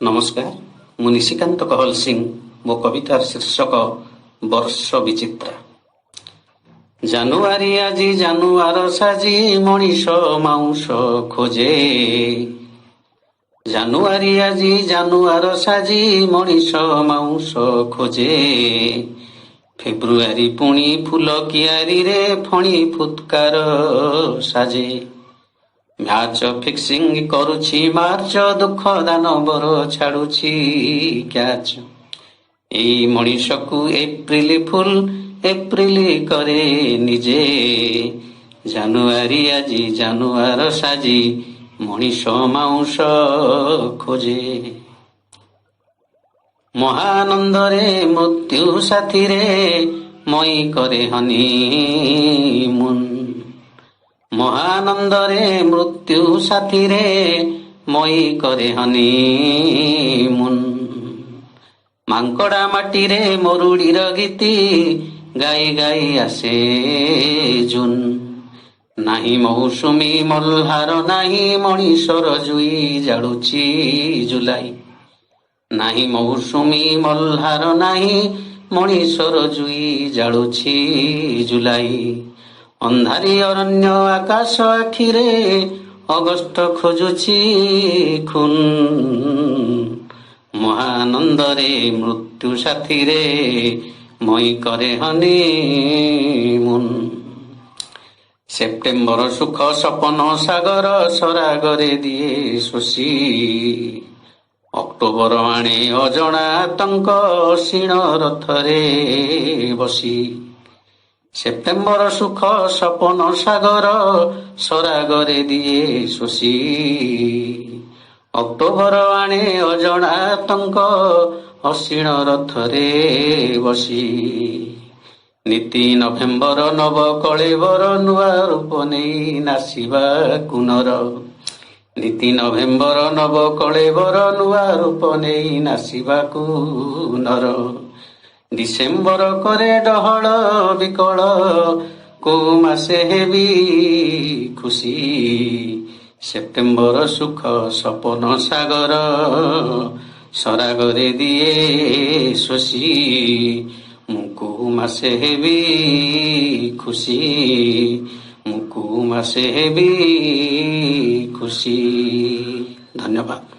ନମସ୍କାର, ମୁଁ ନିଶିକାନ୍ତ କହଲ ସିଂ। ମୋ କବିତାର ଶୀର୍ଷକ ବର୍ଷ ବିଚିତ୍ରା। ଜାନୁଆରୀ ଆଜି ଜାନୁଆର ସାଜି ମଣିଷ ମାଉଁସ ଖୋଜେ। ଜାନୁଆରୀ ଆଜି ଜାନୁଆର ସାଜି ମଣିଷ ମାଉଁସ ଖୋଜେ। ଫେବୃଆରୀ ପୁଣି ଫୁଲ କିଆରିରେ ଫଣି ଫୁତ୍କାର ସାଜେ। ମ୍ୟାଚ ଫିକ୍ସିଂ କରୁଛି ମାର୍ଚ୍ଚ, ଦୁଃଖ ଦାନବର ଛାଡୁଛି କ୍ୟାଚ। ଏଇ ମଣିଷକୁ ଏପ୍ରିଲ ଫୁଲ ଏପ୍ରିଲ କରେ ନିଜେ। ଜାନୁଆରୀ ଆଜି ଜାନୁଆର ସାଜି ମଣିଷ ମାଉଁସ ଖୋଜେ। ମହାନନ୍ଦରେ ମୃତ୍ୟୁ ସାଥିରେ ମଇ କରେ ହନିମୁନ। ମହାନନ୍ଦରେ ମୃତ୍ୟୁ ସାଥିରେ ମଇ କରେ ହନିମୁନ। ମାଙ୍କଡା ମାଟିରେ ମରୁଡ଼ିର ଗୀତି ଗାଇ ଗାଇ ଆସେ ଜୁନ। ନାହିଁ ମୌସୁମୀ ମହ୍ଲାର, ନାହିଁ ମଣିଷର ଜୁଇ ଜାଳୁଛି ଜୁଲାଇ। ନାହିଁ ମୌସୁମୀ ମହ୍ଲାର, ନାହିଁ ମଣିଷର ଜୁଇ ଜାଳୁଛି ଜୁଲାଇ। ଅନ୍ଧାରୀ ଅରଣ୍ୟ ଆକାଶ ଆଖିରେ ଅଗଷ୍ଟ ଖୋଜୁଛି ଖୁନ। ମହାନନ୍ଦରେ ମୃତ୍ୟୁ ସାଥିରେ ମଇ କରେ ହନିମୁନ। ସେପ୍ଟେମ୍ବର ସୁଖ ସପନ ସାଗର ସରାଗରେ ଦିଏ ଶୋଷି। ଅକ୍ଟୋବର ଆଣେ ଅଜଣା ଆତଙ୍କ ଅସୀଣ ରଥରେ ବସି। ସେପ୍ଟେମ୍ବର ସୁଖ ସପନ ସାଗର ସରାଗରେ ଦିଏ ଶୋଷି। ଅକ୍ଟୋବର ଆଣେ ଅଜଣା ଆତଙ୍କ ଅସୀଣ ରଥରେ ବସି। ନୀତି ନଭେମ୍ବର ନବ କଳେବର ନୂଆ ରୂପ ନେଇ ନାସିବାକୁ ନର। ନୀତି ନଭେମ୍ବର ନବ କଳେବର ନୂଆ ରୂପ ନେଇ ନାସିବାକୁ ନର। ଡିସେମ୍ବର କରେ ଡହଳ ବିକଳ, କୋଉ ମାସେ ହେବି ଖୁସି। ସେପ୍ଟେମ୍ବର ସୁଖ ସପନ ସାଗର ସରାଗରେ ଦିଏ ଶୋଷି। ମୁଁ କୋଉ ମାସେ ହେବି ଖୁସି, ମୁଁ କୋଉ ମାସେ ହେବି ଖୁସି। ଧନ୍ୟବାଦ।